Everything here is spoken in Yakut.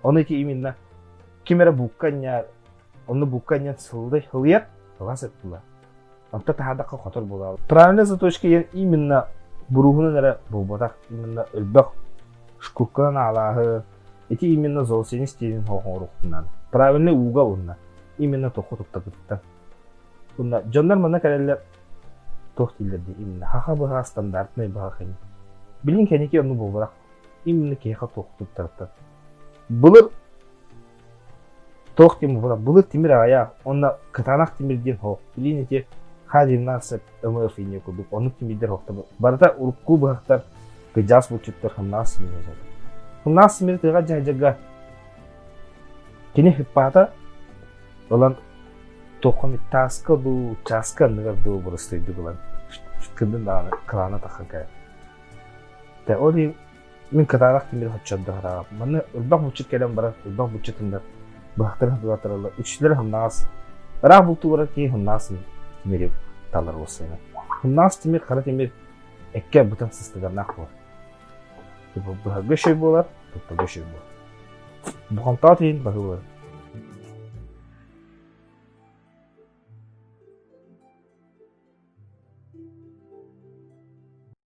Ону ити именно ким эрэ буукка анньаар, онно буукка анньан сыллый хылыйар, сылаас ыттыла. Онто таһаадахха хотор буолаалы. Правильная заточка диэн именно буруһунан эрэ буолбатах, именно өлбөх шкурканан аалааһы, ити именно зоосини стилин хоҥоруохтунан. Правильный ууга уонна именно тоху туттабыттан. Уонна дьоннор манна кэлэллэр туох дииллэр дии именно хаха быһа стандартный быһа кини. Билин кэники онну буолбатах. Именно киһиэхэ туох туттарыттан. Былыр туох диэн буолар былыр тимир аҕыйах уонна кытаанах тимир диэн суох. Билин ити Х-19 МФ инньэ курдук оннук тимирдэр суохтар. Барыта урукку быһахтар кыдьаас булчуттар хымнаас тимир этэ. Хымнаас тимири тыаҕа дьаһайдьарга кини хыппаата ылан туохха эмит тааска дуу, чааска анныгар дуу боростуойдук ылан кындын даҕаны кылаана таххан кэлэр. Тэ ол иһин мин кытаанах тимир хоччордо хараҕым. Манна элбэх булчут кэлэн баран, элбэх булчут тыннар быһахтарын хатылатараллар. Үксүлэрэ хымнаҕас. Ыраах бултуу барар киһи хымнаҕас тимири талар уоссайынан. Хымнаҕас тимир, хара тимир эккэ бытан сыстыганнаах буолар. Типа быһарга үчүгэй буолар, туттарга үчүгэй буолар. Бухантаҕа тиийин баһыы буолар.